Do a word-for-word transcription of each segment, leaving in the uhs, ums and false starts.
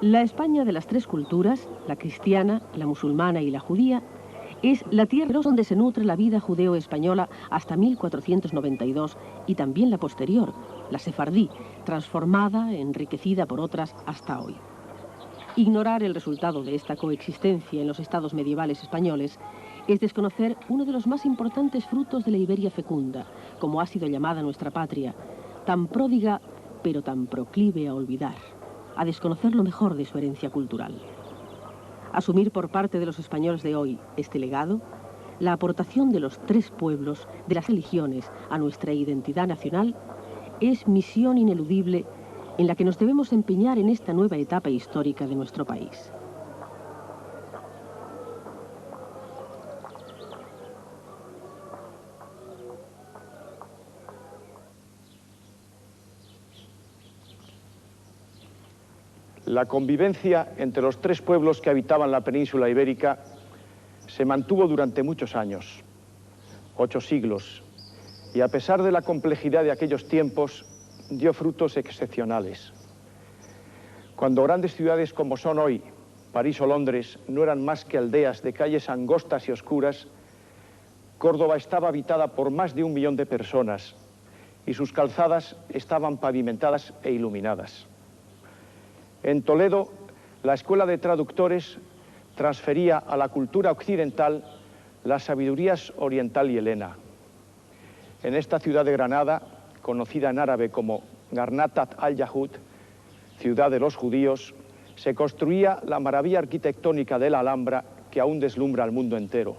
La España de las tres culturas, la cristiana, la musulmana y la judía, es la tierra donde se nutre la vida judeo-española hasta mil cuatrocientos noventa y dos y también la posterior, la sefardí, transformada, enriquecida por otras hasta hoy. Ignorar el resultado de esta coexistencia en los estados medievales españoles es desconocer uno de los más importantes frutos de la Iberia fecunda, como ha sido llamada nuestra patria, tan pródiga, pero tan proclive a olvidar, a desconocer lo mejor de su herencia cultural. Asumir por parte de los españoles de hoy este legado, la aportación de los tres pueblos, de las religiones, a nuestra identidad nacional, es misión ineludible en la que nos debemos empeñar en esta nueva etapa histórica de nuestro país. La convivencia entre los tres pueblos que habitaban la península ibérica se mantuvo durante muchos años, ocho siglos, y a pesar de la complejidad de aquellos tiempos, dio frutos excepcionales. Cuando grandes ciudades como son hoy, París o Londres, no eran más que aldeas de calles angostas y oscuras, Córdoba estaba habitada por más de un millón de personas y sus calzadas estaban pavimentadas e iluminadas. En Toledo, la Escuela de Traductores transfería a la cultura occidental las sabidurías oriental y helena. En esta ciudad de Granada, conocida en árabe como Garnatat al-Yahud, ciudad de los judíos, se construía la maravilla arquitectónica de la Alhambra que aún deslumbra al mundo entero.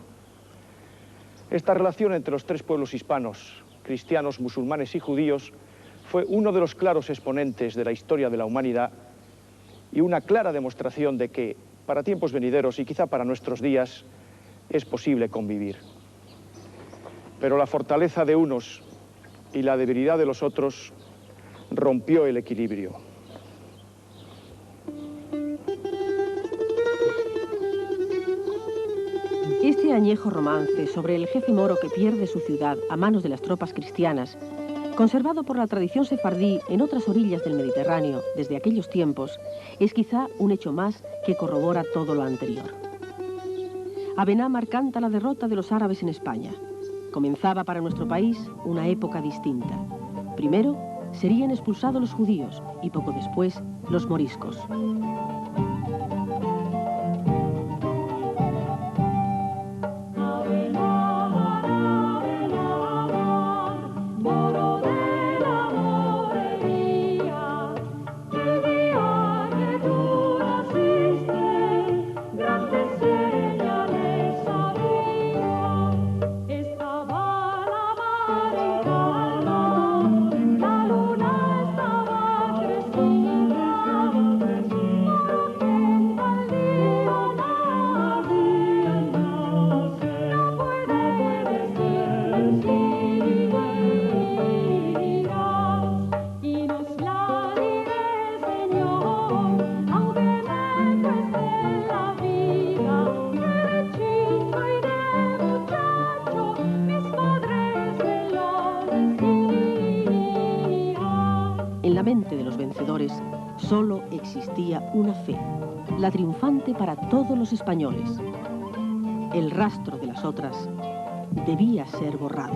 Esta relación entre los tres pueblos hispanos, cristianos, musulmanes y judíos, fue uno de los claros exponentes de la historia de la humanidad y una clara demostración de que, para tiempos venideros y quizá para nuestros días, es posible convivir. Pero la fortaleza de unos y la debilidad de los otros rompió el equilibrio. Este añejo romance sobre el jefe moro que pierde su ciudad a manos de las tropas cristianas, conservado por la tradición sefardí en otras orillas del Mediterráneo desde aquellos tiempos, es quizá un hecho más que corrobora todo lo anterior. Abenamar canta la derrota de los árabes en España. Comenzaba para nuestro país una época distinta. Primero serían expulsados los judíos y poco después los moriscos. En la mente de los vencedores solo existía una fe, la triunfante para todos los españoles. El rastro de las otras debía ser borrado.